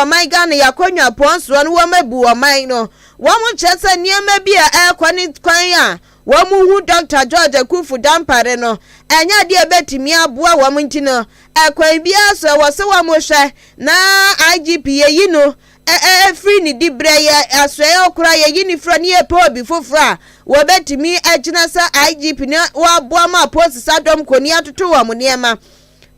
ɔman Ghana yɛakɔnwa pɔn soɔ no wɔn abu ɔman no. Wɔn kyerɛ sɛ nneɛma bi a ɛrekɔ ne kwan a wɔn hu Dr. George Akuffo Dampare no, ɛnyɛ adeɛ a ɛbɛtumi aboa wɔn nti no, ɛkwan biara so ɛwɔ sɛ wɔn hwɛ na IGP yɛyi no ɛfiri ne diberɛ yɛ asoɛeɛ ɔkora yɛyi ne fira ne yɛpɛ obi foforɔ a wɔbɛtumi agyina sɛ IGP na wɔaboa ma apolisi adɔm kɔni atoto wɔn nneɛma.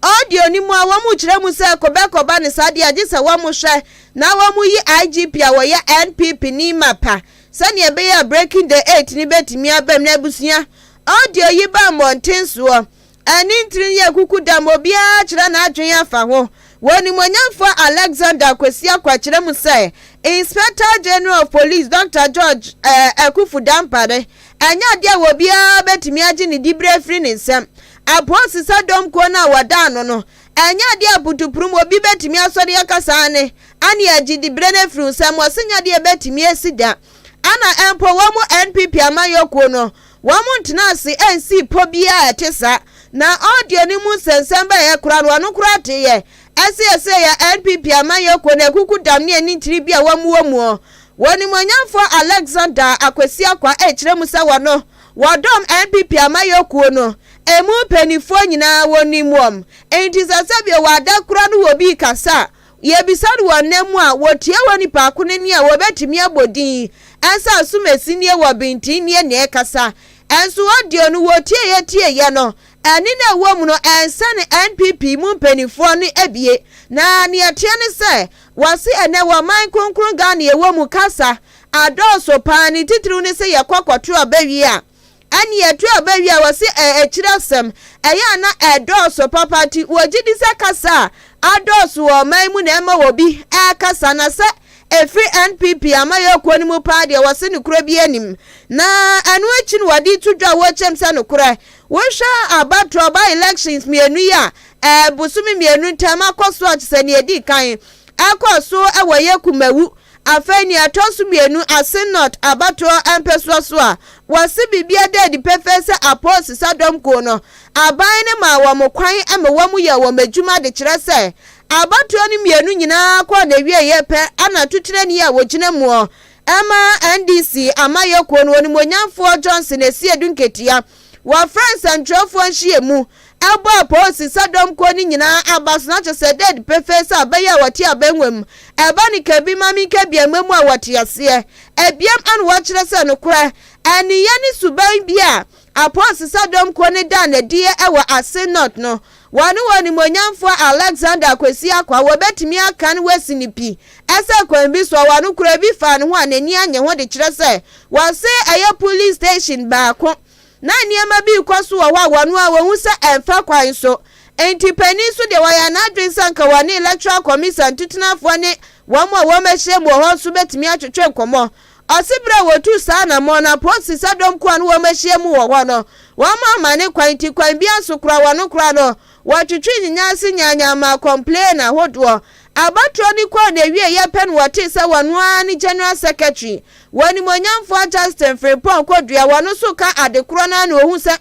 Audio ni mu a wɔn kyerɛ mu sɛ kɔbɛkɔba ne saa deɛ agye sɛ wɔn hwɛ na wɔn yi IGP a wɔyɛ NPP ni ma pa sɛnea ɛbɛyɛ a Breaking the Eight ni bɛtumi abam. Na abusua, audio yi ba mmɔnten soɔ, ɛne ntiri yɛ kuku dam, obiara kyerɛ n'adwene afa ho. Wɔnimonyamfoɔ Alexander Kwesi Akwakyerɛ mu sɛ Inspector General of Police Dr George Akuffo Dampare, ɛnyɛ adeɛ a obiara bɛtumi agye ne diberɛ afiri ne nsam. Apolisi dɔm kuo no a wɔda ano no, ɛnyɛ adeɛ a putupurum obi bɛtumi asɔre akasa ne ane agye diberɛ no afiri nsam. Wɔse nyɛ adeɛ bɛtumi asi da ana mpo wɔn mu NPP amanyɔkuo no wɔn mu ntena ase nsi po biara ɛte saa. Na audio no mu nsɛnsɛm bɛyɛ kora no, ɔno kora te yɛ ɛsɛ ɛsɛ yɛ NPP amanyɔkuo no akuku dam ne ani ntiri bi a wɔn wɔ mu. Wɔnimonyamfoɔ Alexander Akwasi Akwa ɛkyerɛ mu sɛ wɔno wɔdɔm NPP amanyɔkuo no emu mpanimfoɔ nyinaa wɔnim wɔm, nti sɛ sɛbio wɔada kora no wɔ bi kasa yɛbisa no wɔ nna mu a wɔtie wɔ nipa ko no ni a wɔbɛtumi abɔ din ɛnsa asomasi nie wɔ bintin nie nea ɛkasa. Ɛnso audio no wɔtie yɛ tie yɛ no, ɛne na ɛwɔ mu no ɛnsa ne NPP mu mpanimfoɔ no abie. Na nea ɛteɛ ne sɛ wɔse ɛnɛ wɔ man kronkron Ghana ɛwɔ mu kasa adɔɔso paa, ne titiriw ne sɛ yɛkɔ kɔto ɔbɛwie a ɛne yɛto ɔbɛwie a wɔse akyire asɛm ɛyɛ ana ɛdɔɔso papa, nti wɔgye di sɛ kasa a adɔɔso wɔ ɔman mu na ɛma wɔ bi ɛrekasa. Na sɛ ɛfiri NPP amayɛkuo no mu paa deɛ, wɔse nokorɛ bi anim. Na ɛno akyi no wɔde to dwa a wɔkyɛm sɛ nokorɛ wohwɛ abatoɔ by elections mmienu yi a bosome 2 ntam akɔ so a, kyerɛ sɛ nea ɛdi kan ɛkɔ so ɛwɔ yɛ Kumawu, afei nea ɛtɔ so mmienu Assin North abatoɔ mpɛsoɔ so a, wɔse biribi ada adi pɛfɛ sɛ apolisi sadɔm kuo no aban no ma wɔn kwan ma wɔn yɛ wɔn adwuma de kyerɛ sɛ abatoɔ no mmienu nyinaa kɔɔ na wie pɛ ana tutenani a wɔgyina muɔ ɛma NDC amayɛkuo no, onimonyamfoɔ Johnson Asiedu Nketia, wɔfrɛ nsɛntwerɛfoɔ nhyiamu ɛbɔ apolisi sadɔm kuo no nyinaa aba so, na kyerɛ sɛ dead pɛfɛ sɛ abɛyɛ a wɔte abɛnwa mu ɛba ne kabi ma mi nka biama mu a wɔte aseɛ ebiam ana wɔkyerɛ sɛ nokorɛ ɛniyɛ ne suban bi a apolisi sadɔm kuo no da n'adiɛ ɛwɔ Assin North no, wɔne wɔ nimonyamfoɔ Alexander Kwesi Akwa wɔbɛtumi aka no wasi ne pi ɛsɛ kwan bi so a wɔno kura bi fa ne ho a n'ani anye ho de kyerɛ sɛ wɔse ɛyɛ police station baako na nneɛma bi kɔ so wɔ hɔ a wɔno a wɔhu sɛ ɛmfa kwan so. Nti panin nso deɛ wɔyɛ n'adwene sɛ nka wɔne Electoral Commission tutenafoɔ ne wɔn a wɔn ahyia mu wɔ hɔ nso bɛtumi atwetwe nkɔmmɔ. Ɔsi bere a wɔtu saa anammɔn na polisi sadɔm ko a no wɔn ahyia mu wɔ hɔ no, wɔn ama ne kwan ti kwan bi aso kora wɔn kora no wɔtwetwe nyinya ase nyaanyama complain ahodoɔ. Abatoɔ ne kɔɔ na ewie yɛ pɛ no, wɔte sɛ wɔn ara ne general secretary wɔnimonyamfoɔ Justin Frimpong Kodua wɔn nso ka adekorɔ no na ohun sɛ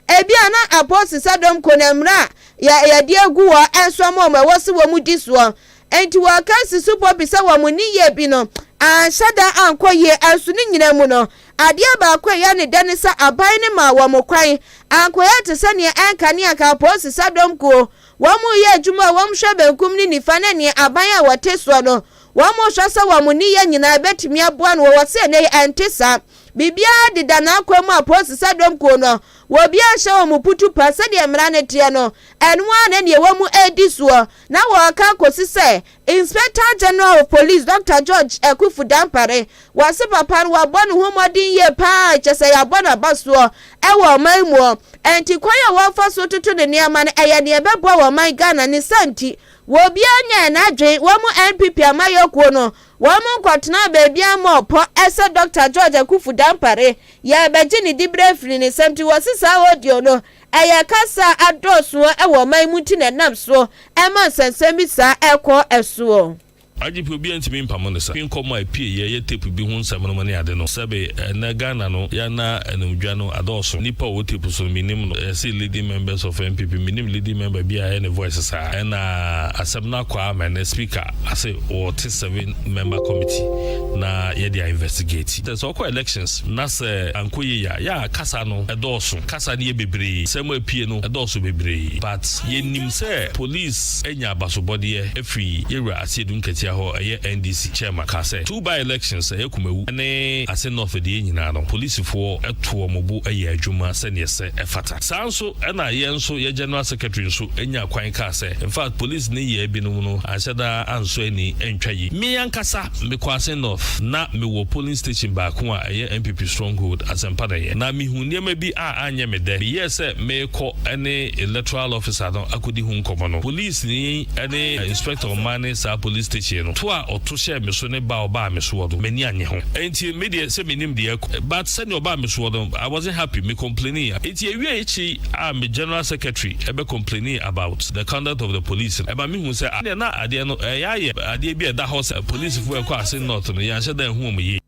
ebi a na apolisi sadɔm ko na mmerɛ a yɛ yɛde agu wɔ ɛnso ama wɔn ɛwɔ si wɔn di soɔ, nti wɔka si so pɔ bi sɛ wɔn ni yie bi no anhyɛ da ankɔ yie. Ɛnso ne nyinaa mu no, adeɛ baako a ɛyɛ ne dɛ ne sɛ aban ne ma wɔn kwan ankɔyɛ te sɛ nea ɛnka ne anka apolisi sadɔm kuo wɔn yɛ adwuma a wɔn hwɛ benkum ne nifa ne nea aban a wɔte soɔ no wɔn hwɛ sɛ wɔn ni yɛ nyinaa bɛtumi aboa no. Wɔwɔ sɛ ne ɛnte saa, biribiara deda n'akwan mu a polisi sadɔm kuo no wɔbi ahyɛ wɔn putu pa sɛdeɛ mmara no teɛ no, ɛno ara na nea wɔn mu edi soɔ. Na wɔka kɔsi sɛ Inspector General of Police Dr George Akuffo Dampare, wɔse papa no wɔabɔ ne ho mmɔden yie paa, kyɛ sɛ yɛabɔ n'aba soɔ ɛwɔ ɔman mu. Ɛnti kwan a wɔfa so toto ne nneɛma no ɛyɛ nea ɛbɛboa wɔ ɔman Ghana ne santi wɔbiara nyɛ n'adwen wɔn mu NPP amayɔkuo no wɔn mu nkɔtena baabi ama ɔpɔ ɛsɛ Dr George Akuffo Dampare yɛbɛgye ne diberɛ afiri ne nsɛm. Nti wɔse saa audio no ɛyɛ kasa adɔɔso ɛwɔ ɔman mu nti na ɛnam soɔ ɛma nsɛnsɛm bi saa ɛkɔ ɛsoɔ. IGP obiara ntumi mpamo no sa. Nkɔmmɔ a ɛpie yɛ yɛ tape bi ho nsɛm nom ne ade no, sɛbe ɛnnɛ Ghana no yɛana anumdwa no adɔɔso. Nipa a ɔwɔ tape so no mennim no. Yɛse leading members of NPP, mennim leading member bi a ɛyɛ ne voice saa. Ɛna asɛm no akɔ ara ma ɛnnɛ speaker ase wɔte 7 member committee na yɛde a investigate. Sɛ ɔkɔ elections na sɛ ankɔ yie a, yɛ a kasa no ɛdɔɔso. Kasa no yɛ bebree. Nsɛm a ɛpie no ɛdɔɔso bebree. But yɛnim sɛ police anya abasobɔdeɛ afiri Yɛwura Asiedu Nketia hɔ, ɛyɛ NDC chairman kaa sɛ two by elections ɛyɛ Kumawu ne Ase North deɛ nyinaa no polisifoɔ to wɔn bo yɛ adwuma sɛdeɛ ɛsɛ ɛfata. Saa nso na yɛn nso yɛ General Secretary nso nyaa kwan kaa sɛ in fact police nneyɛɛ binom no anhyɛ da ansɔ ani antwa yie. Me ankasa mekɔ Ase North na mewɔ polling station baako a ɛyɛ NPP stronghold Asɛmpa na ɛyɛ na mehuu nneɛma bi a anyɛ me dɛ. Meyɛɛ sɛ merekɔ ne electoral officer no akɔdi ho nkɔmmɔ no, polisini ne inspector a ɔmane saa police station no, to a ɔto hyɛɛ me so ne ba a ɔbaa me soɔ no, m'ani annye ho. Enti me deɛ sɛ mennim deɛ ɛkɔ, but sɛdeɛ ɔbaa me soɔ no, I wasn't happy, me complainee. Enti ɛwiee akyi a me general secretary bɛ complainee about the conduct of the police no, ɛma mehuu sɛ ah, na adeɛ no ɛyɛ ayɛ adeɛ bi a ɛda hɔ sɛ polisifoɔ a ɛkɔ Asin North no, yɛanhyɛ da anhu wɔn yie.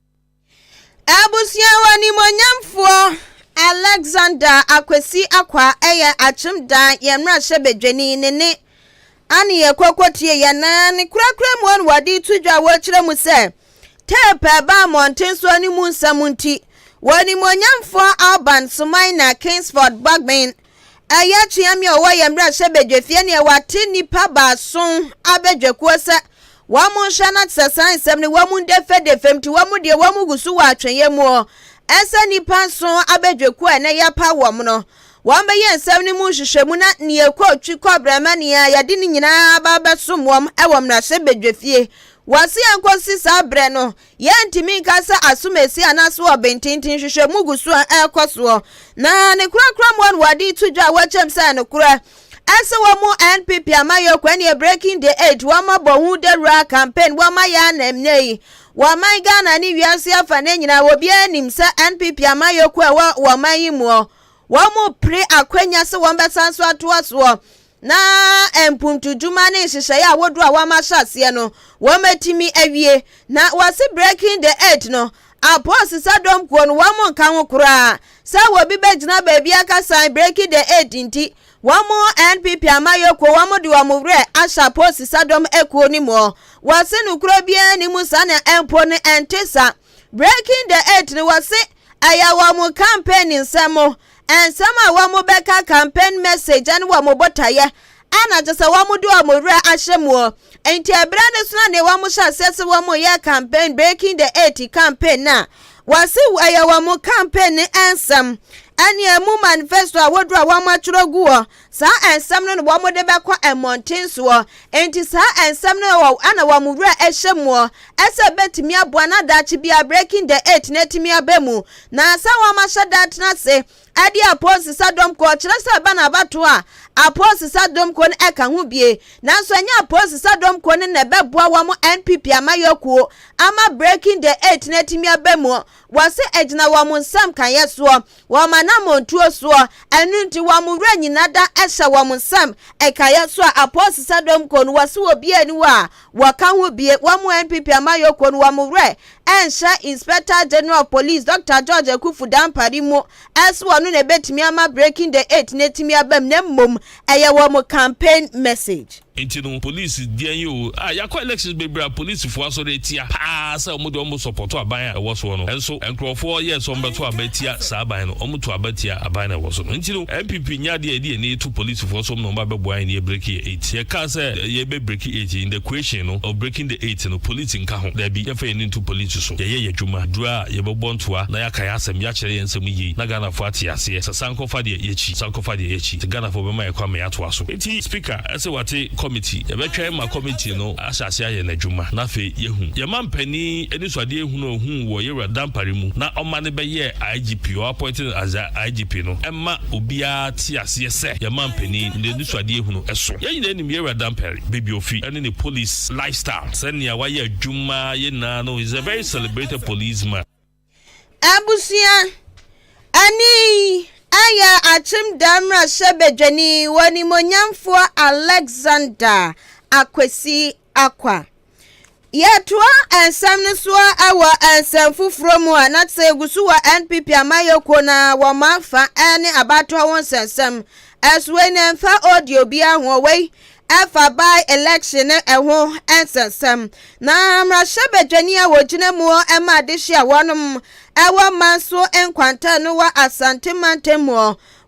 Abusua wɔ Animuonyamfoɔ Alexander Akwasi Akwa yɛ Akyem Dan yɛn mmarahyɛbadwani ne ne ane yɛ kɔkɔtie yɛn na ne korakora mu na wɔde to dwa wɔkyerɛ mu sɛ tape a ɛba mmɔnten soɔ no mu nsɛm nti wɔ Animuonyamfoɔ Alban Sumaina Kingsford Bagbin ɛyɛ kyeame a ɔwɔ yɛn mmarahyɛbadwafie neɛ wate nnipa baason abadwakuo sɛ Wɔn nhwɛ na kyerɛ saa nsɛm no wɔn ndefɛdefɛ nti wɔn deɛ wɔn gu so wɔ atwɛnyɛ mu ɛsɛ nnipa nson abadwakuo a ɛnɛ yɛpa wɔn no wɔn bɛyɛ nsɛm no mu nhwehwɛmu na nea ɛkɔ twi kɔ brɛma nea yɛde ne nyinaa aba abɛsom wɔn wɔ mmarahyɛ badwafie. Wɔse yɛnkɔsi saa berɛ no Yɛrentumi nka sɛ asomasi anaasɛ ɔbententen nhwehwɛmu gu so a ɛrekɔ soɔ, na ne korakora mu na wɔde reto dwa a wɔkyɛm sɛ nokorɛ ɛsɛ wɔn mu NPP amayɔkɔ ɛneɛ Breaking the Eight wɔn abɔ ho dawura campaign wɔn ayɛ ana nnɛ yi wɔ ɔman Ghana ne wiase afa ne nyinaa obiara nim sɛ NPP amayɔkɔ ɛwɔ wɔ ɔman yi muɔ wɔn mu pere akwanya sɛ wɔn bɛsan so atoa soɔ Na mpuntudwuma ne nhyehyɛeɛ ahodoɔ a wɔahyɛ aseɛ no, wɔatumi awie. Na wɔse Breaking the Eight no, apolisi dɔm kuo no, wɔn nka ho koraa sɛ obi bɛgyina baabi aka Breaking the Eight nti, wɔn NPP amayɔkuo, wɔn de wɔn werɛ ahyɛ apolisi dɔm akuo no mu. Wɔse nokorɛ biara nni mu saa na mpo no ɛnte sa. Breaking the Eight no, wɔse ɛyɛ wɔn campaign nsɛm. Nsɛm a wɔbɛka, campaign message, ne wɔn botaeɛ a na kyerɛ sɛ wɔde wɔn werɛ ahyɛ mu. Nti ɛberɛ no so na ne wɔn hyɛ aseɛ sɛ wɔyɛ campaign Breaking the Eight campaign no a, wɔse ɛyɛ wɔn campaign ne nsɛm ɛne ɛmu manifesto a wɔduru a wɔatwerɛ gu hɔ. Saa nsɛm no na wɔde bɛkɔ mmɔnten soɔ. Nti saa nsɛm no wɔ ɛna wɔn werɛ ahyɛ mu ɛsɛ bɛtumi aboa na daakye bia Breaking the Eight no atumi aba mu. Na sɛ wɔn ahyɛ da atena ase ɛde apolisi dɔm kɔ kyerɛ sɛ ɛba n'abato a apolisi dɔm kɔ no ɛka ho bie. Nanso ɛnyɛ apolisi dɔm kɔ no na ɛbɛboa wɔn NPP amayɔkuo ama Breaking the Eight no atumi aba mu. Wɔse ɛgyina wɔn nsɛm kaeɛ soɔ, wɔn anammɔntuo soɔ, ɛno nti wɔn werɛ nyina da hyɛ wɔn nsɛm ɛkaeɛ so a apolisi dɔm kɔ no wɔse obiara ni hɔ a wɔka ho bie. Wɔn NPP amayɔkuo no wɔn werɛ ɛnhyɛ Inspector General of Police Dr. George Akuffo Dampare mu ɛsɛ wɔn na ɛbɛtumi ama Breaking the Eight no atumi aba mu na mmom ɛyɛ wɔn campaign message. Nti no police deɛn yi o, ah yakɔ elections bebree a police foɔ asɔre atia paa sɛ ɔmo deɛ ɔmo support aban a ɛwɔ soɔ no, ɛnso nkorɔfoɔ yɛɛ sɛ ɔmo bɛto aba atia saa aban no, ɔmo to aba tia aban no a ɛwɔ so no. Nti no NPP nyɛ adeɛ a yɛde yɛn ani to police foɔ so ɔmo na ɔmo ba bɛboa yɛn na yɛ breaki yɛ eight. Yɛkaa sɛ yɛbɛ breaki eight in the equation no of breaking the eight no police nka ho, daabi yɛmfa yɛn ani nto police so, yɛyɛ yɛn adwuma, duru a yɛbɛbɔ ntoa na yɛaka yɛn asɛm, yɛakyerɛ yɛn nsɛm yie na Ghanafoɔ ate aseɛ sɛ sankɔfa deɛ yɛkyi, sankɔfa deɛ yɛkyi, nti Ghanafoɔ bɛma yɛn kwan ma yɛatoa so. Enti Speaker se wate committee, yɛbɛtwɛn ma committee no ahyɛ aseɛ ayɛ n'adwuma na afei yɛahu. Yɛn mampanin anisoadeɛ hunu a ɔhuu wɔ Yɛwura Dampare mu na ɔma no bɛyɛɛ IGP, ɔ appoint no as the IGP no ɛma obiara te aseɛ sɛ yɛn mampanin n'anisoadeɛ hunu so. Yɛn nyinaa nim Yɛwura Dampare, baabi a ɔfi ne ne police lifestyle, sɛnea wayɛ adwuma, yɛn nyinaa no, he is a very celebrated policeman. Abusua, ɛne yi yɛ Akyem Daa Mmarahyɛbadwani wɔ Animuonyamfoɔ Alexander Akwasi Akwa. Yɛtoa nsɛm no so wɔ nsɛm foforɔ mu a, na sɛ yɛgu so wɔ NPP amanyɔkuo no a wɔn afa ne abatoɔ ho nsɛnsɛm. Ɛso wei no ɛmfa audio biara ho, wei ɛfa by election no ɛho nsɛnsɛm. Na mmarahyɛbadwani a wɔgyina mu ma adehye a wɔnom ɛwɔ Manso Nkwanta no wɔ Asante mantam mu,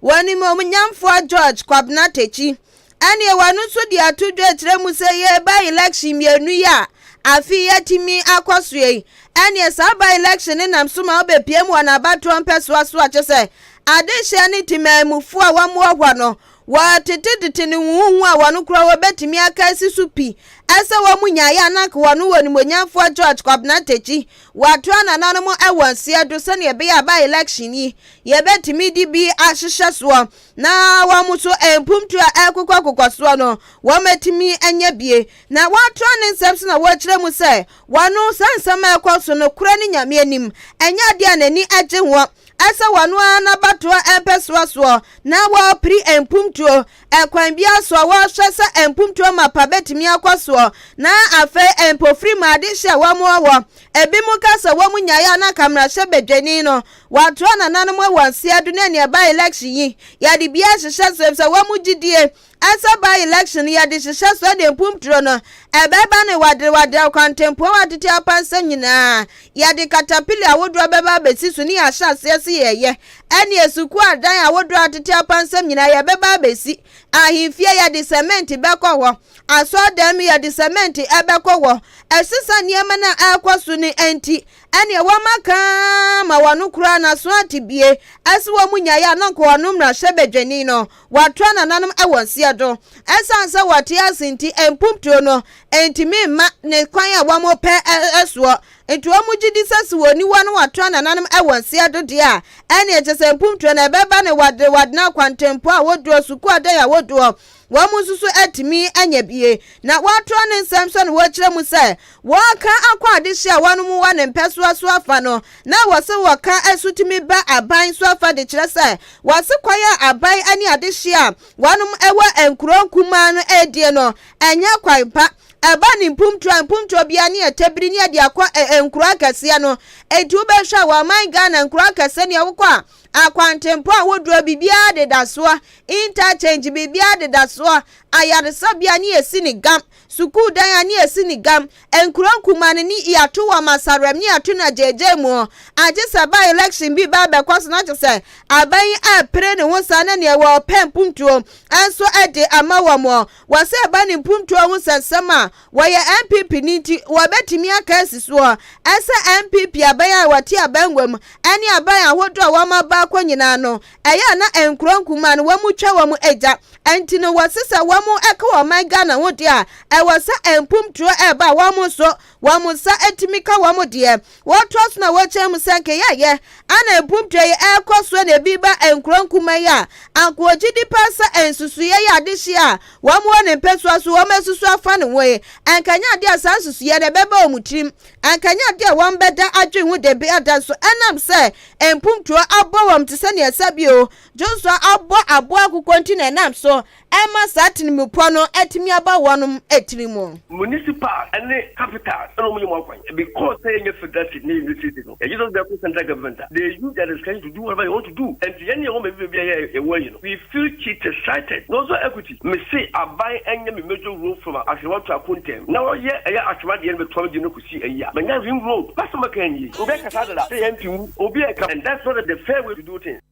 wɔn animuonyamfoɔ George Kwabena Takyi, ɛneɛ wɔn nso de ato dwa kyerɛ mu sɛ yɛ by election mmienu yi a afe yɛtumi akɔ so yi, ɛneɛ saa by election ne nam so ma wobɛpie mu wɔ n'abatoɔ mpɛsoa so a kyɛ sɛ adehyɛ ne temaamufoɔ a wɔn wɔ hɔ no wɔtetetete ne huhuhu a wɔn koraa wɔbɛtumi aka asi so pi ɛsɛ wɔn mu nyaeɛ ananka wɔn wɔ nimonyamfoɔ George Kwabena Takyi wɔato anananom ɛwɔ nseɛ do sɛnea ɛbɛyɛ a by election yi yɛbɛtumi de bi ahyehyɛ soɔ na wɔn nso mpumtu a ɛkokɔ soɔ no wɔn atumi anya bie. Na wɔatoa ne nsɛm so na wɔrekyerɛ mu sɛ wɔn saa nsɛm a ɛkɔ so no korɛ ne Nyame anim, ɛnyɛ adeɛ a n'ani agye ho ɛsɛ wɔn ara n'abatoɔ mpɛsoa soɔ na wɔrepere mpumtuo ɛkwan biara so a wɔrehwɛ sɛ mpumtuo mapa bɛtumi akɔ soɔ. Na afei mpofiri mu adehyɛ a wɔn wɔ ebi mu ka sɛ wɔn nyaeɛ a na kamarahyɛ badwani no wɔatoa nananom wɔ nseɛ do ne nea by election yi yɛde bi ahyehyɛ so sɛ wɔn gyidie ɛsɛ by election yɛde hyehyɛ so de mpumturo no ɛbɛba ne wadewadeɛ kwantempɔn atete apansa nyinaa yɛde katapili ahodoɔ bɛba abɛsi so ne yɛahyɛ aseɛ se yɛyɛ ɛne esukuu adan ahodoɔ atete apansa nyinaa yɛbɛba abɛsi, ahemfie yɛde cement bɛkɔ hɔ, asɔɔdan mu yɛde cement ɛbɛkɔ hɔ. Ɛsesa nneɛma no a ɛrekɔ so no nti ɛne wɔn aka ma wɔn koraa n'aso ate bie ɛsɛ wɔn mu nyaeɛ a na nka wɔn mmarahyɛ badwani no wɔatoa nananom ɛwɔ nseɛ do. Ɛsiane sɛ wɔte ase nti mpumtuo no ntumi mma ne kwan a wɔn pɛ ɛsoɔ, nti wɔn gye di sɛ sɛ wɔn niwa no wɔatoa nananom ɛwɔ nseɛ do deɛ a, ɛne ɛkyɛ sɛ mpumtuo no ɛbɛba ne wade wade na akwantempɔ a wɔdoɔ, sukuu adan a wɔdoɔ, wɔn nso so atumi anya bie. Na wɔatoa ne nsɛm so na wɔkyerɛ mu sɛ wɔka akɔ adehye a wɔn mu wɔ ne mpɛsoa so afa no na wɔsɛ wɔka ɛso tumi ba aban so afa de kyerɛ sɛ wɔse kwan a aban ne adehye a wɔn ɛwɔ nkuro nkumaa no ɛredie no ɛnyɛ kwan pa. Ɛba ne mpumtuo a mpumtuo bia ne ɛtɛbiri ne ɛde akɔ nkuro akɛseɛ no. Eti wobɛhwɛ a wɔaman Ghana nkuro akɛseɛ ne ɛwokɔ a akwantempɔ ahodoɔ biribiara deda soɔ, interchange biribiara deda soɔ, ayaresabea ne yɛsi ne gam, sukuu dan a ne yɛsi ne gam. Nkuro nkumaa no ne yɛato wɔ masarɛm ne yɛato no agyegye mu, agye sɛ by election bi ba abɛkɔ so na kyɛ sɛ aban yi apere ne ho saa na nea wɔpɛ mpuntuo nso de ama wɔn. Wɔsɛ ɛba ne mpuntuo ho sɛnsɛm a wɔyɛ NPP ne nti wɔbɛtumi aka asi soɔ ɛsɛ NPP aban a wɔte abangua mu ɛne aban ahodoɔ a wɔn aba akɔ nyinaa no ɛyɛ a na nkuro nkumaa no wɔn mu twa wɔn agya. Nti no wɔse sɛ wɔn ɛka wɔn man Ghana ho deɛ a, ɛwɔ sɛ mpumtuo ɛba wɔn nso wɔn nsa atumi ka wɔn deɛ. Wɔtoa so na wɔkyerɛ mu sɛ nkeyɛyɛ ana mpumtuo yi ɛrekɔ so na ebi ba nkuro nkumaa yi a anka wɔgye di paa sɛ nsusuiɛ yɛ adehyeɛ a wɔn wɔ ne mpɛsoa so wɔn asusu afa ne ho yi, ɛnkanyɛ adeɛ a saa nsusuiɛ no ɛbɛba wɔn tirim, ɛnkanyɛ adeɛ a wɔn bɛda adwene ho da bi ada nso, ɛnam sɛ mpumtuo abɔ wɔn te sɛ nea ɛsɛ bio Joshua abɔ aboa akokɔ nti na ɛnam so ɛma saa tenimupɔ no atumi aba wɔn tiri mu. Municipal ne capital ɛna wɔn yɛ mu akwan because sɛ yɛnyɛ federal state ne yɛ state no yɛgye sɛ bɛkɔ central government a, they use their discretion to do whatever they want to do. Nti yɛn ne yɛwɔ baabi baabi a yɛ yɛwɔ ayi no, we feel cheated, slighted. Na also equity, me se aban ɛnyɛ me major road from Ahwerewa to Akontɛm na ɔyɛ ɛyɛ Atwema deɛ no bɛtoa me deɛ no kɔsi ayi a manya ring road. Pastor maka nie, obi akasa dada sɛ yɛn mpi wu obi ɛka, and that's not the fair way to do things.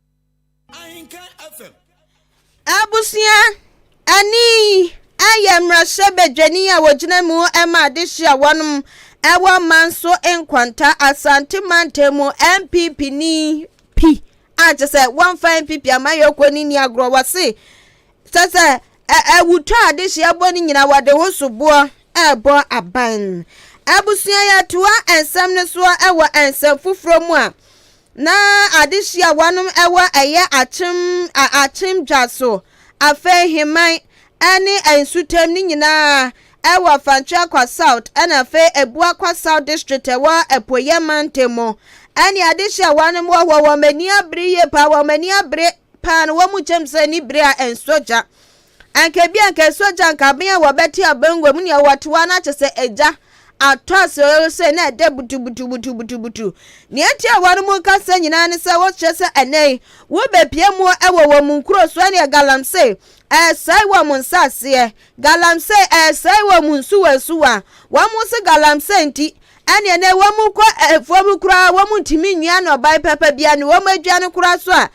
Abusua ani ayɛ mmarahyɛbadwani a wɔgyina mu ma adehye a wɔnom ɛwɔ Manso Nkwanta Asante mantam mu, NPP ni pi a kyɛ sɛ wɔmfa NPP amayɔkuo no ni agorɔ. Wɔse kyɛ sɛ ɛwutɔ adehye abɔ no nyinaa wɔde ho soboɔ ɛrebɔ aban. Abusua, yɛtoa nsɛm no soɔ ɛwɔ nsɛm foforɔ mu a na adehye a wɔnom ɛwɔ ɛyɛ Akyem Akyem dwa so afei Heman ɛne Nsutam ne nyinaa ɛwɔ Fanteakwa South ɛna afei Abuakwa South District ɛwɔ Apueeɛ mantam mu ɛne adehye a wɔnom wɔ hɔ wɔn ani abere yie paa. Wɔn ani abere paa no wɔn mu kyɛm sɛ ni bere a ɛnsɔ gya anka bi anka ɛsɔ gya anka abɛn a wɔbɛte abangua mu nea wɔte hɔ no akyɛ sɛ agya. atɔ ase sɛ na ɛda butubutubutubutubutu. Nea enti a wɔn mu kasa nyinaa ne sɛ wɔkyerɛ sɛ ɛnɛ yi wobɛpie mu wɔ wɔn mu nkuro so ɛne galamsey ɛsɛe wɔn nsaseɛ, galamsey ɛsɛe wɔn nsuwansuwa. Wɔn mo se galamsey nti ɛne ɛnɛ wɔn mu kɔ afuom koraa, wɔn ntumi nnua nnɔbae pɛpɛ bia ne wɔn aduane koraa so a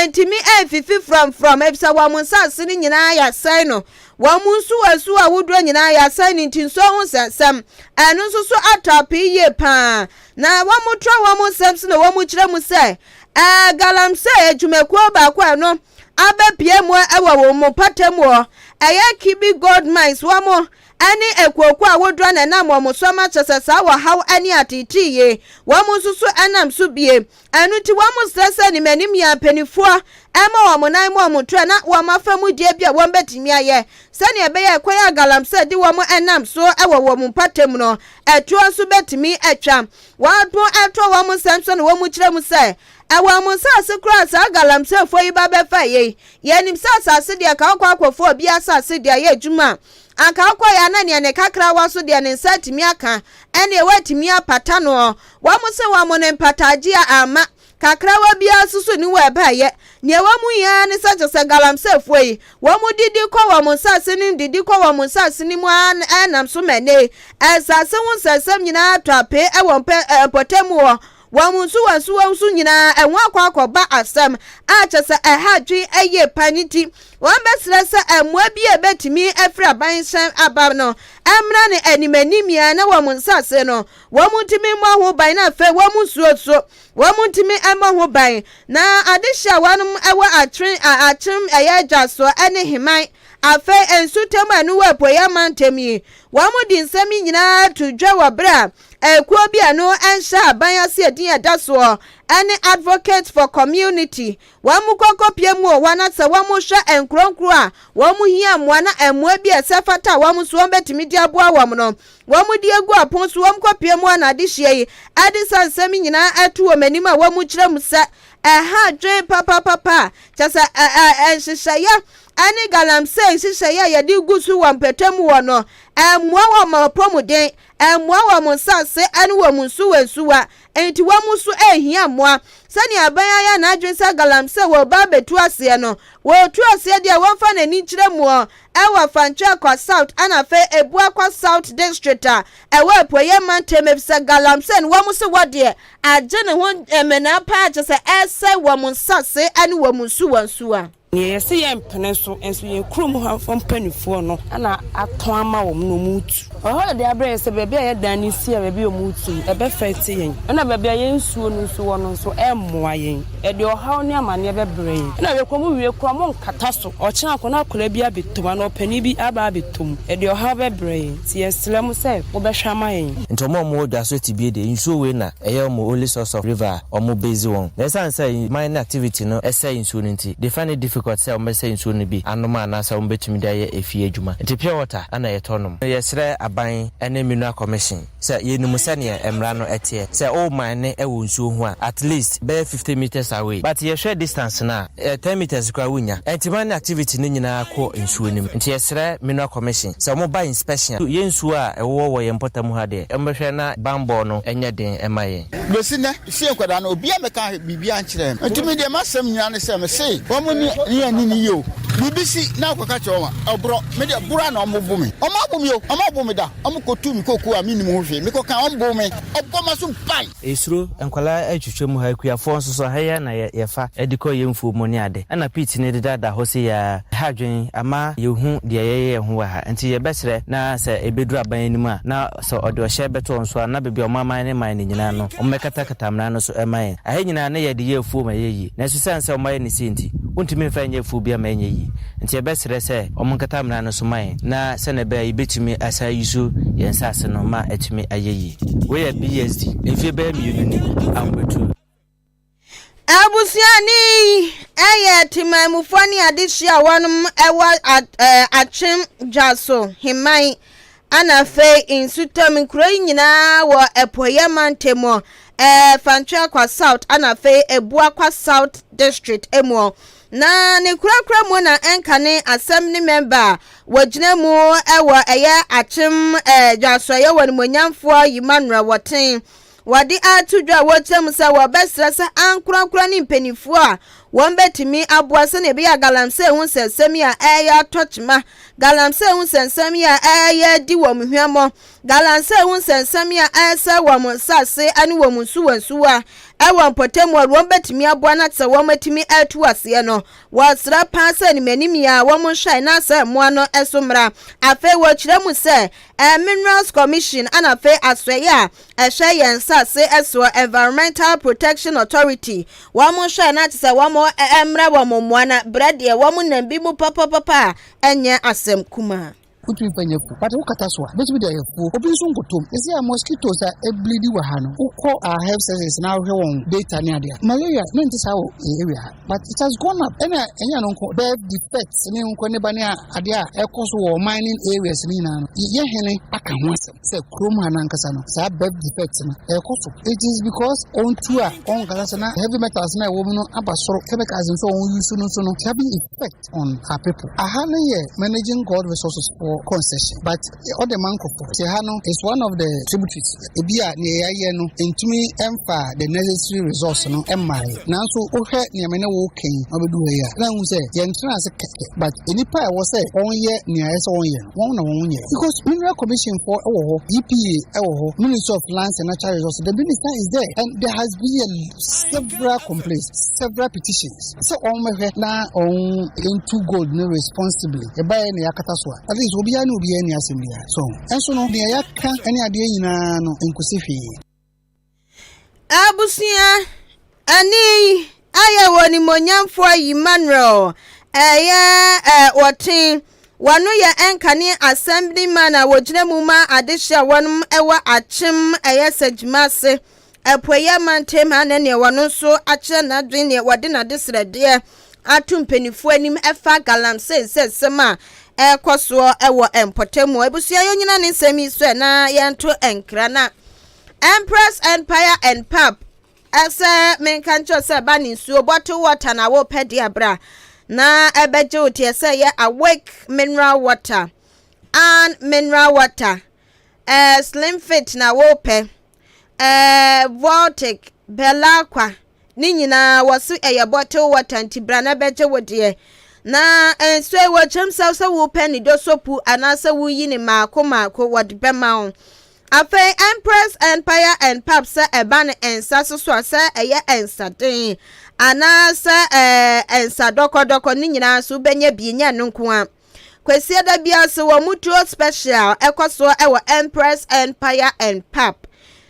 ntumi ɛnfifi frɔmfrɔm, efisɛ wɔn nsase no nyinaa yɛasɛe no, wɔn mu nsuwansuwa ahodoɔ nyinaa yɛasɛe no, nti nsuo ho nsɛnsɛm ɛno nso so atɔ apee yie paa. Na wɔn mo trɔ wɔn nsɛm so na wɔn mo kyerɛ mu sɛ galamsey adwumakuo baako a ɛno abɛpie mu ɛwɔ wɔn mu mpɔtam hɔ, ɛyɛ Kibi Gold Mines, wɔn mo ɛne ekuokuo ahodoɔ na ɛnam wɔn so ama kyerɛ sɛ saa wɔhaw ɛne ateetee yie wɔn nso so ɛnam so bie. Ɛno nti wɔn mo srɛ sɛ nimanim yɛ mpanimfoɔ ɛma wɔn nan mu wɔn to na wɔn afa mu die bi a wɔn bɛtumi ayɛ sɛnea ɛbɛyɛ kwan a galamsey de wɔn ɛnam so ɛwɔ wɔn mpɔtam no ɛtoɔ nso bɛtumi atwa. Wɔn mo ɛtɔ wɔn nsɛm so na wɔn kyerɛ mu sɛ ɛwɔ wɔn nsaase koraa saa galamseyfoɔ yi ba bɛfa yei. Yɛnim sɛ asase deɛ ka wokɔ akɔfo obi asase deɛ ayɛ adwuma a, anka wokɔ yɛ ana nea ne kakra wa so deɛ ne nsa atumi aka ɛne ɛwɔ apata no. Wɔn sɛ wɔn ne mpatagye a ama kakrawa biara nso so ni wɔ ɛbaayɛ. Nea wɔn mu nyinaa ne sɛ kyerɛ sɛ galamseyfoɔ yi wɔn didi kɔ wɔn nsase no didi kɔ wɔn nsase no mu a ɛnam so ma ne nsase ho nsɛnsɛm nyinaa atɔ apee ɛwɔ mpɛ mpɔtam hɔ. Wɔn nso wɔn nso wɔn nso nyinaa ɛho akɔ akɔba asɛm a kyerɛ sɛ ɛha adwene ɛyɛ pa ne ti. Wɔn bɛsrɛ sɛ mmoa bi a ɛbɛtumi afiri aban nhyɛn aba no ɛmmra ne anim anim yɛn na wɔn nsase no wɔn ntumi mmɔ ho ban, na afei wɔn nsuo so wɔn ntumi mmɔ ho ban. Na adehyɛ a wɔn ɛwɔ atwere akyem ɛyɛ adwa so ɛne heman afei nsutam a ɛno wɔ apueeɛ mantam yi, wɔn de nsɛm yi nyinaa to dwa wɔ berɛ a ekuo bi a no nhyɛ aban ase edin ɛda soɔ ɛne Advocate for Community wɔn mu kɔkɔpie mu wɔ hɔ, na sɛ wɔn hwɛ nkuronkuro a wɔn hia mmoa na mmoa bi a ɛsɛ fata a wɔn nso wɔn bɛtumi de aboa wɔn no wɔn de agu apon so. Wɔn kɔpie mu a na adehyia yi ɛde sa nsɛm nyinaa ɛto wɔn anim a wɔn kyerɛ mu sɛ ɛha adwen papapapa, kyɛ sɛ ɛɛ nhyehyɛeɛ ɛne galamsey nhyehyɛeɛ a yɛde gu so wɔ mpɛtɛ mu wɔ no ɛmmoa wɔn apɔmuden, ɛmmoa wɔn nsase ɛne wɔn nsuwansuwa, nti wɔn nso ɛhia mmoa. Sɛnea aban ayɛ n'adwene sɛ galamsey wɔ ba abɛtu aseɛ no, wɔtu aseɛ deɛ wɔmfa n'ani nkyerɛ muɔ ɛwɔ Fantwe South ɛna afei Abuakwa South District a ɛwɔ apueeɛ mantam, efisɛ galamsey no wɔn se wɔdeɛ agye ne ho mmenaa paa, kyɛ sɛ ɛsɛ wɔn nsase ɛne wɔn nsuwansuwa. Nea yɛsɛ yɛ mpene so nso yɛn kurom ha mpanimfoɔ no ana atɔn ama wɔn na wɔn tu ɔhɔ yɛde abrɛ yɛ sɛ baabi a yɛdan no si a baabi a wɔn tu no ɛbɛfɛ te yɛn, ɛna baabi a yɛn nsuo no nso wɔ no nso ɛmmoa yɛn, ɛde ɔhaw ne amanneɛ bɛbrɛ yɛn. Ɛna yɛkɔ mu wie kora mo nkata so, ɔkyena akɔ na akwadaa bi abɛtɔ mu anaa ɔpanin bi aba abɛtɔ mu, ɛde ɔhaw bɛbrɛ yɛn, nti yɛsrɛ mo sɛ mobɛhwɛ ama yɛn. Nti ɔmo a ɔmo wɔ dwa so tibie deɛ, nsuo wei na ɛyɛ ɔmo only source of river a ɔmo base wɔn, na ɛsiane sɛ mining activity no ɛsɛe nsuo no nti, they find it difficult sɛ ɔmo bɛsɛ nsuo no bi anom anaasɛ ɔmo bɛtumi de ayɛ efie adwuma, nti pure water ana yɛtɔ nom. Yɛsrɛ aban ne Mineral Commission sɛ yɛnum sɛneɛ mmara no ɛteɛ sɛ o mine ne ɛwɔ nsuo ho a, at least bɛyɛ 50 meters away, but yɛhwɛ distance no a, 10 meters koraa wonya, nti mining activity no nyinaa kɔ nsuo no mu. Nti yɛsrɛ Mineral Commission sɛ ɔmo ba inspection a, yɛn nsuo a ɛwɔ wɔ yɛn mpɔtam ha deɛ, ɔmo bɛhwɛ na banbɔ no ɛnyɛ den ɛma yɛn. Bɛsi nnɛ sie nkwadaa no, obiara mɛka biribiara nkyerɛ me, nti me deɛ m'asɛm nyinaa ne sɛ mese wɔn ne ne ani ne yie o. Biribi si na akɔka kyerɛ wɔn a, ɔborɔ me deɛ boro a na wɔn bo me, wɔn abo me o, wɔn abo me da, wɔn kɔtu me koko a mennim ho hwee, mekɔka wɔn bo me, ɔbɔ ma so ban. Esuro, nkwadaa atwitwa mu ha, akuafoɔ nso so ha yi ara na yɛfa de kɔ yɛn mfuo mu ne ade. Ɛna pit no dedada hɔ sei ara, ɛha adwene, ama yɛhu deɛ yɛyɛ yɛn ho wɔ ha. Nti yɛbɛsrɛ na sɛ ɛbɛduru aban anim a, na sɛ ɔde ɔhyɛ bɛto wɔn so a, na baabi a wɔn aman ne man no nyinaa no, wɔmmɛkatakata mmara no so mma yɛn. Ɛha nyinaa na yɛde yɛ afuo ma ɛyɛ yie. Nanso ɛsiane sɛ wɔayɛ no sei nti, wontumi mfa nyɛ afuo biara ma ɛnyɛ yie. Nti yɛbɛsrɛ sɛ wɔnkata mmara no so ma yɛn, na sɛdeɛ ɛbɛyɛ a yɛbɛtumi asan ayi so yɛn nsase no ma atumi ayɛ yie. Wei yɛ BSD, mfeɛ bɛyɛ 2 ni a wɔbɛtu. Abusuani ɛyɛ temanmufoɔ ne adehyia a wɔnom ɛwɔ Akyem Dwa so Heman ana afei Nsutam nkuro yi nyinaa wɔ Apueeɛ mantam, Fantwe Akwa South ana afei Abuakwa South District mu. Na ne korakora mu na ɛnkane asɛm ne mɛmba a wɔgyina mu wɔ ɛyɛ akyem dwasoɛyɛ wɔ animuonyamfoɔ Emmanuel Wɔten wɔde ato dwa a wɔkyerɛ mu sɛ wɔbɛsrɛ sɛ ankorankora ne mpanimfoɔ a wɔn bɛtumi aboa sɛnea ɛbɛyɛ a galamsey ho nsɛnsɛm yi a ɛyɛ atɔ kyema, galamsey ho nsɛnsɛm yi a ɛyɛ di wɔn hwammɔ, galamsey ho nsɛnsɛm yi a ɛsɛ wɔn nsase ne wɔn nsuwansuwa ɛwɔ mpɔtam a wɔn bɛtumi aboa na sɛ wɔn atumi atu aseɛ no, wɔsrɛ paa sɛ animanim yi a wɔn nhwɛ na sɛ mmoa no so mmra. Afei wɔkyerɛ mu sɛ Minerals Commission ana afei asɔeɛ a ɛhwɛ yɛn nsase soɔ, Environmental Protection Authority, wɔn nhwɛ na kyerɛ sɛ wɔn mmra wɔn mmoa na brɛ deɛ wɔn nam bi mu papapapa a ɛnyɛ asɛm kumaa. Wotumi fa nyɛ fu, but wokata so a bɛtumi de ayɛ fuo. Obi nso nkotom ɛsi a mosquitoes a ɛbleedi wɔ ha no. Wokɔ our health services na wohwɛ wɔn data ne adeɛ, malaria na nte saa wɔ area ha, but it has gone up. Ɛna ɛnyɛ no nko, birth defects ne nkɔ ne ba ne adeɛ a ɛkɔ so wɔ mining areas ne nyinaa no, yɛ hene aka ho asɛm sɛ kurom ha nankasa no, saa birth defects no ɛkɔ so. It is because ɔntu a ɔnkasa so na heavy metals na ɛwɔ mu no aba soro, chemicals nso a wɔn use no nso no having effect on our people. Aha no yɛ Managing God Resources for concession, but ɔde ma nkurɔfoɔ te ha no is one of the tributaries. Ebi a nea yɛayɛ no ntumi mfa the necessary resource no mmaeɛ, nanso wohwɛ nneɛma ne wo kɛn na ɔbɛdu ha yi a, na ehu sɛ yɛntena ase kɛkɛ, but nipa a ɛwɔ sɛ wɔnyɛ nea ɛsɛ wɔnyɛ no, wɔn na wɔn nyɛ, because Mineral Commission foɔ ɛwɔ hɔ, EPA ɛwɔ hɔ, Ministry of Lands and Natural Resources, the minister is there, and there has been a several complaints, several petitions sɛ wɔn mɛhwɛ na wɔn ntu gold no responsibly. Ɛbaeɛ na yɛakata so a, at least obiara ne obiara ni asɛm biara so. Ɛnso no nea yɛaka ne adeɛ nyinaa no nkosi hwee. Abusua ɛne ayɛ wɔ nimonyamfoɔ Emmanuel ɛyɛ ɛ wɔten wɔno yɛ ɛnkane assemblyman a wɔgyina mu ma adehyɛ a wɔnom ɛwɔ Akyem ɛyɛ Sɛgyima ase Apueyɛ mantam ha, ne neɛ wɔno nso akyerɛ n'adwene, neɛ wɔde n'adesrɛdeɛ ato mpanimfoɔ anim ɛfa galamsey nsɛnsɛm a ɛrekɔ soɔ ɛwɔ mpɔtam. Abusua, yɛnyina ne nsɛm yi so na yɛnto nkra na Empress Empire and Pap ɛsɛ menka nkyerɛ sɛ ba ne nsuo, bottle water na wopɛ de abra na ɛbɛgye wo teɛ sɛ yɛ Awake mineral water and mineral water, Slim Fit na wopɛ, Voltic, Belakwa ne nyinaa wɔso ɛyɛ bottle water, nti bra na bɛgye wo deɛ. Na nsuo yi wɔkyɛm sɛ wopɛ ne dosopu anaasɛ woyi ne maako maako, wɔde bɛma wo. Afei Empress Empire and Pap sɛ ɛba ne nsa soso a, sɛ ɛyɛ nsaden anaasɛ nsa dɔkɔdɔkɔ ne nyinaa nso wobɛnya bi. Nyɛ no nko a, Kwasiada bi ase wɔ mutuo special ɛkɔ soɔ ɛwɔ Empress Empire and Pap.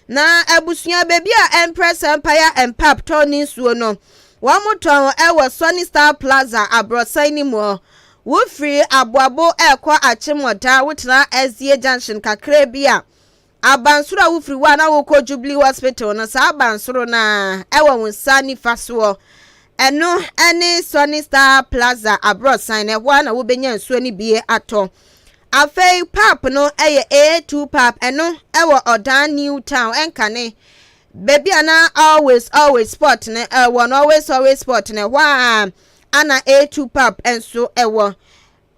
Na abusua, beebi a Empress Empire and Pap tɔn ne nsuo no, wɔn tɔn ɛwɔ Sunny Star Plaza aborɔsan ne mu. Wofiri Aboabo ɛrekɔ Akyemɔda, wotena SDA Junction kakra bi a, abansoro a wofiri hɔ a na wokɔ Jubilee Hospital no, saa abansoro na ɛwɔ wo nsa nifa soɔ, ɛno ɛne Sunny Star Plaza aborɔsan no. Ɛhɔ a na wobɛnya nsuo no bi atɔ. Afei pap no ɛyɛ A2 Pap, ɛno ɛwɔ Ɔdan New Town, ɛnkane baabi a na Always Always Sport no ɛwɔ no. Always Always Sport no, ɛhɔ a ana A2 Pap nso ɛwɔ.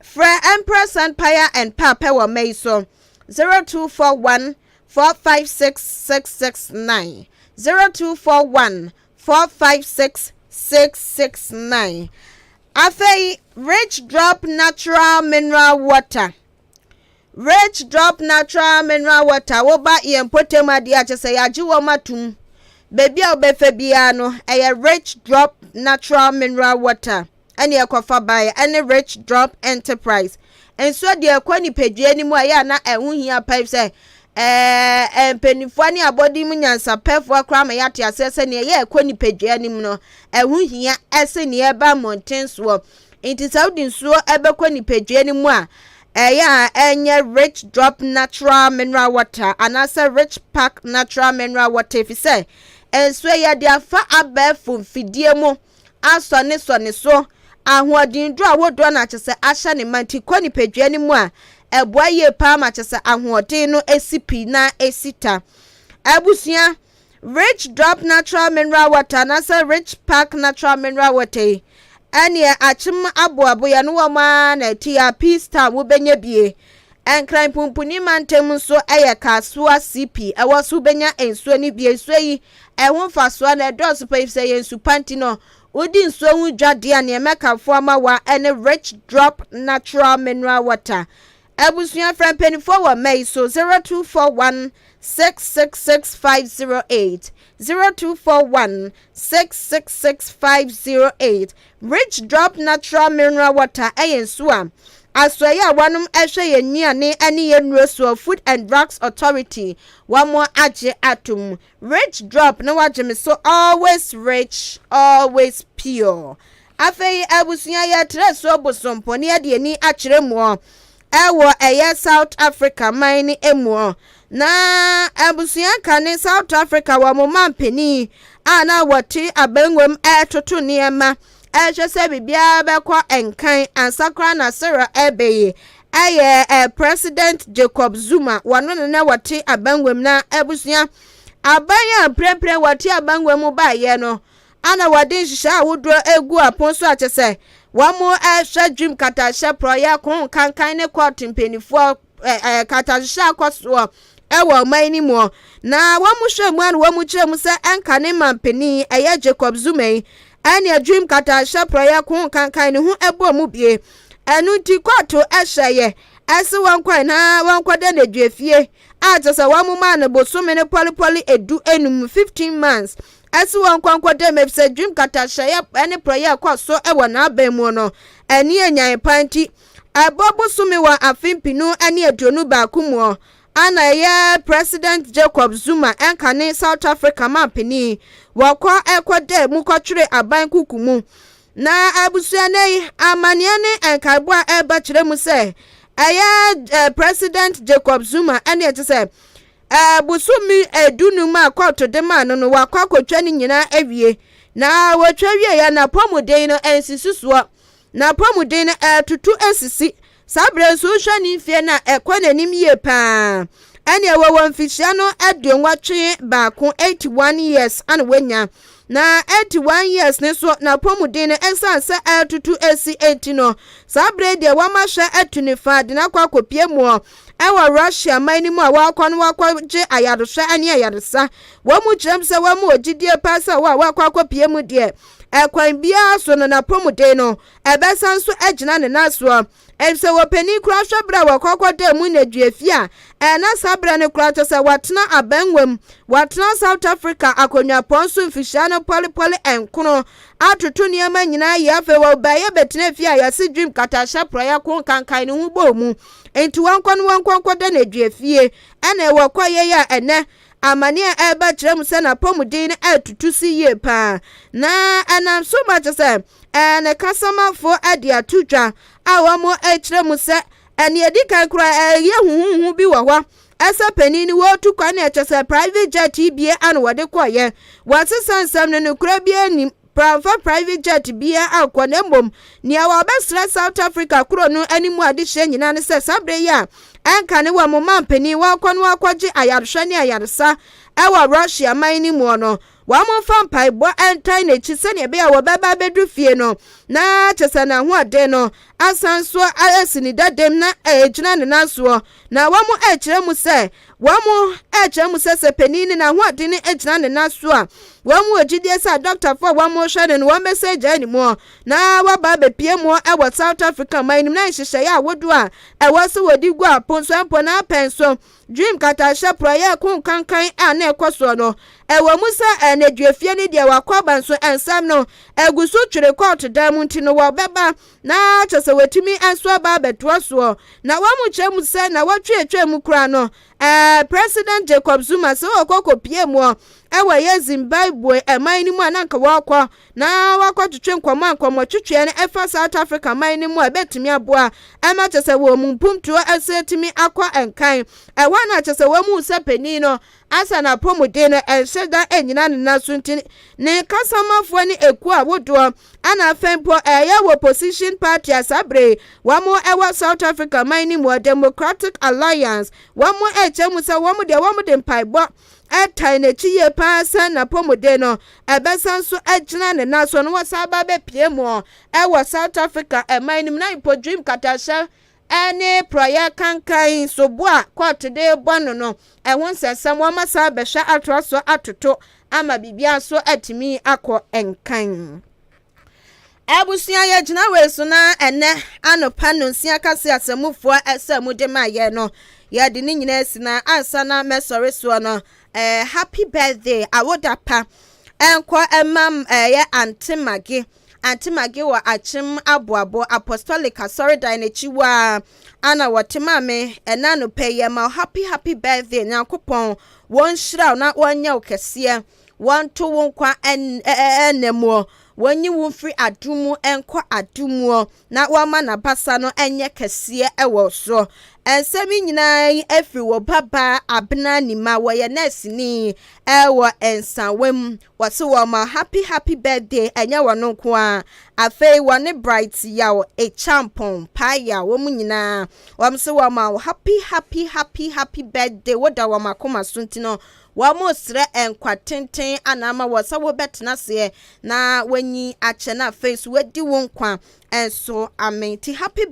Frɛ Empress Empire and Pap ɛwɔ mmɛ yi so: 0241 456 669, 0241 456 669. Afei Rich Drop Natural Mineral Water, Rich Drop Natural Mineral Water, woba yɛn mpɔtam adeɛ a kyerɛ sɛ yɛagye wɔn atum, beebi a wobɛfɛ biara no ɛyɛ Rich Drop Natural Mineral Water ɛne ɛkɔfa baeɛ, ɛne Rich Drop Enterprise. Nsuo deɛ ɛkɔ nipadua no mu a, ɛyɛ a na ɛho hia pipe sɛ mpanimfoɔ ne abɔde mu nyansapɛfoɔ koraa ma yɛate aseɛ sɛ nea ɛyɛ ɛkɔ nipadua no mu no ɛho hia ɛsɛ nea ɛba mmɔnten soɔ. Nti sɛ wode nsuo ɛbɛkɔ nipadua no mu a, ɛyɛ a ɛnyɛ Rich Drop Natural Mineral Water anaasɛ Rich Park Natural Mineral Water, efi sɛ nsuo yɛde afa abɛɛfo mfidie mu asɔ ne sɔ ne so ahoɔden duro ahodoɔ na kyɛ sɛ ahyɛ ne ma, nti kɔ nipadua no mu a, ɛboa yie paa ma kyɛ sɛ ahoɔden no esi pii na esi ta. Abusua, Rich Drop Natural Mineral Water anaasɛ Rich Park Natural Mineral Water yi, Ɛneɛ akyem aboaboyɛ no wɔn ara na ɛte a Peace Town wobɛnya bie. Nkran Pumpuni mantam nso yɛ Kasoa CP ɛwɔ so wobɛnya nsuo no bie. Nsuo yi ɛho mfasoɔ no ɛdɔɔso paa efisɛ ɛyɛ nsu pa nti no wodi nsuo ho dwa deɛ a neɛ mɛkamfo ama wa ɛne Rich Drop Natural Mineral Water. Abusua frɛ mpaninfoɔ wɔ mma yi so 0241 666 508, 0241 666 508. Rich Drop Natural Mineral Water yɛ nsuo a asoɛeɛ a wɔnom hwɛ yɛn nnuane ne yɛn nnuro soɔ, Food and Drugs Authority, wɔn agye atom. Rich Drop na wagye me so always rich, always pure. Afei abusua yɛtrɛ so bosompo ne yɛde ani akyerɛ muɔ ɛwɔ ɛyɛ South Africa man no muɔ. Na abusua ka ne South Africa wɔ mo mampanin a na wɔte abangua ɛretoto nneɛma ɛrehwɛ sɛ biribiara bɛkɔ nkan ansa koraa na Cyril ɛrebɛ yi ɛyɛ ɛ President Jacob Zuma wɔno na na wɔte abangua mu na abusua aban a mprempren wɔte abangua mu baeɛ no Ana wɔde nhyehyɛe ahodoɔ regu apon so a kyerɛ sɛ wɔrehwɛ dwim katahyɛ porɔeɛ ko nkankan ne kɔɔto mpanimfoɔ katahyehyɛ akɔ soɔ wɔ ɔman no mu. Na wɔhwɛ mu a na wɔkyerɛ mu sɛ ɛnka ne mampanin ɛyɛ Jacob Zuma yi ɛne adwim katahyɛ porɔeɛ ko nkankan ne ho ɛbɔ mu bie. Ɛno nti kɔɔto ɛhyɛeɛ ɛse wɔn kwan na wɔnkɔda n'aduafie a kyerɛ sɛ wɔn maa no bosome no pɔlepɔle edu enum 15 months Ɛse wɔn nkɔ nkɔda mu efisɛ dwim katahyɛeɛ ne porɔeɛ a ɛkɔ so wɔ n'aban mu no ani anyan paa nti. Ɛbɔ bosome wɔ afe mpenu ne 21 muɔ a na ɛyɛ President Jacob Zuma ɛnkane South Africa manpanin wɔkɔ kɔdaa mu kɔtwere aban kuku mu. Na abusua nnɛ yi amaneɛ ne nkaebɔ a ɛreba kyerɛ mu sɛ ɛyɛ President Jacob Zuma ɛne ɛte sɛ Bosome dunum a kɔɔto de maa no no, wakɔ akɔtwa ne nyinaa awie. Na wɔtwa wieeɛ a, n'apɔmuden no ansisi soɔ. N'apɔmuden no ɛretutu asisi. Saa berɛ nso wohwɛ ne mfeɛ no a, ɛkɔ n'anim yie paa. Ɛnneɛ wɔwɔ mfihyia no 81, 81 years ana wanya. Na 81 years no nso n'apɔmuden no ɛsiane sɛ ɛretutu asi nti no, saa berɛ yi deɛ wɔama hwɛ atu ne fa de no akɔ akɔpie muɔ Wɔ Russia man no mu a wɔakɔ no wɔakɔgye ayarehwɛ ne ayaresa. Wɔn mu kyerɛm sɛ wɔn wɔ gyidie paa sɛ wɔ a wɔakɔ akɔpie mu deɛ, ɛkwan biara so no n'apɔmuden no ɛbɛsan so agyina ne nan soɔ. Efisɛ wɔ panin koraa hwɛ berɛ a wɔkɔ akɔda mu nnaduafie a, ɛna saa berɛ no koraa kyɛ sɛ watena abangua mu, watena South Africa akonnwapɔn so mfihyia no pɔlepɔle nkono atoto nneɛma nyinaa yie. Afei wɔbaeɛ bɛtena fie a yɛse dwim katahyɛ porɔeɛ ko nkankan ne ho bɔɔ mu. Enti wɔnkɔ no wɔnkɔ nkɔda no adua fie. Ɛna wɔkɔ yei a ɛnɛ amane a ɛreba kyerɛ mu sɛ n'apɔmuden no atutu si yie paa. Na ɛnam so ma kyerɛ sɛ ɛɛ ne kasamafoɔ de ato dwa a wɔn kyerɛ mu sɛ ɛne edi kan koraa ɛyɛ huhuhu bi wɔ hɔ ɛsɛ panin no wɔretu kwan na ɛkyɛ sɛ private jet yi bie ano wɔde kɔɔyɛ. Wɔasesa nsɛm no nokorɛ biara nnim. Wamfa private jet biara ankɔ na mmom nea wɔbɛsrɛ South Africa kuro no anim adehyeɛ nyinaa ne sɛ saa berɛ yi a ɛnka ne wɔn manpanin wɔrekɔ no akɔgye ayarehwɛ ne ayaresa wɔ Russia man no muo no wɔn mfa mpaebɔ ntan n'akyi sɛdeɛ ɛbɛyɛ a wɔbɛba abɛdu fie no na kyɛ sɛ n'ahoɔden no asan so asi ne dadam na ɛgyina ne nan soɔ na wɔn rekyerɛ mu sɛ Wɔn rekyerɛ mu sɛ sɛ panin no n'ahoɔden no gyina ne nan so a, wɔn wɔ gyidie sɛ adɔktafoɔ a wɔrehwɛ no no wɔn bɛsan agyae ne mu na waba abɛpue mu wɔ South Africa man no mu na nhyehyɛeɛ ahodoɔ a ɛwɔ sɛ wɔde gu apo nso mpo na apɛn so Dream katahyɛ porɔeɛ ko nkankan a na ɛkɔ soɔ no ɛwɔ mu sɛ nneduafie no deɛ wakɔ aba nso nsɛm no agu so twere kɔɔto dan mu nti no wɔbɛba na kyerɛ sɛ wɔatumi nso aba abɛtoa soɔ. Na wɔn kyerɛ mu sɛ nnawɔtwe a atwa mu koraa no, ɛɛ President Jacob Zuma sɛ ɔkɔ kɔpie muɔ ɛwɔ ɛyɛ Zimbabwe ɛman no mu a na nka wɔkɔ na wakɔtwetwe nkɔmmɔ a nkɔmmɔtwetweɛ no ɛfa South Africa man no mu a ɛbɛtumi aboa ɛma kyerɛ sɛ wɔn mu mpomtuo ɛsɛ atumi akɔ nkan. Ɛhɔ na kyerɛ sɛ wɔn mu sɛ panin no asa n'apɔmuden no ɛnhyɛ da ɛnyina ne nan so nti ne kasamafoɔ ne ekuo ahodoɔ Ɛna afei mpo ɛyɛ wɔ opposition party a saa bere yi wɔn ɛwɔ South Africa man no mu Democratic Alliance wɔn ɛkyɛ mu sɛ wɔn deɛ wɔn de mpaebɔ Ɛtae n'akyi yie paa sɛ n'apɔmuden no ɛbɛsan so agyina ne nan so na wɔsan aba abɛpue mu ɛwɔ South Africa ɛman no mu. Na mpo Dream Katahyɛ ɛne porɔyɛ kankan sobo a kɔɔto de bɔ no, ɛho nsɛnsɛm wɔn asan abɛhwɛ atoa so atoto ama biribiara nso atumi akɔ nkan. Abusua, yɛgyina wei so na ɛnɛ anɔpa no nsia kase asɛmufoɔ ɛsɛ mu de ma yɛ no, yɛde ne nyinaa si. Na ansa na mɛsɔre soɔ no, happy birthday, awoda pa ɛnkɔ ɛmam ɛyɛ Auntie Maggie. Auntie Maggie wɔ Akyem Aboabo Apostolic asɔredan n'akyi waa ana wɔte. Maame, ɛna anɔpa yi yɛ ma happy happy birthday. Nyankopɔn wɔn nhyira wo na wɔnyɛ wo kɛseɛ, wɔnto wo nkwa ɛnɛ mu, wɔnyi wo mfiri adum mu nkɔ adum mu, na wɔama n'abasa no nyɛ kɛseɛ ɛwɔ soɔ. Nsɛm yi nyinaa yi afiri wɔ babaa Abena Nima, wɔyɛ nɛɛseni ɛwɔ Nsawam. Wɔsi wɔn ma happy happy birthday. Ɛnyɛ wɔn nko a, afei wɔne Bright Yaw Echampɔn Paaya, wɔn nyinaa wɔn nso wɔn ma happy happy happy happy birthday. Wɔda wɔn akoma so nti no, wɔn mo srɛ nkwa tenten anama wɔ sɛ wɔbɛtena aseɛ na wɔnyi akyɛ, na afei nso wɔadi wɔn nkwa nso amen. Ti happy.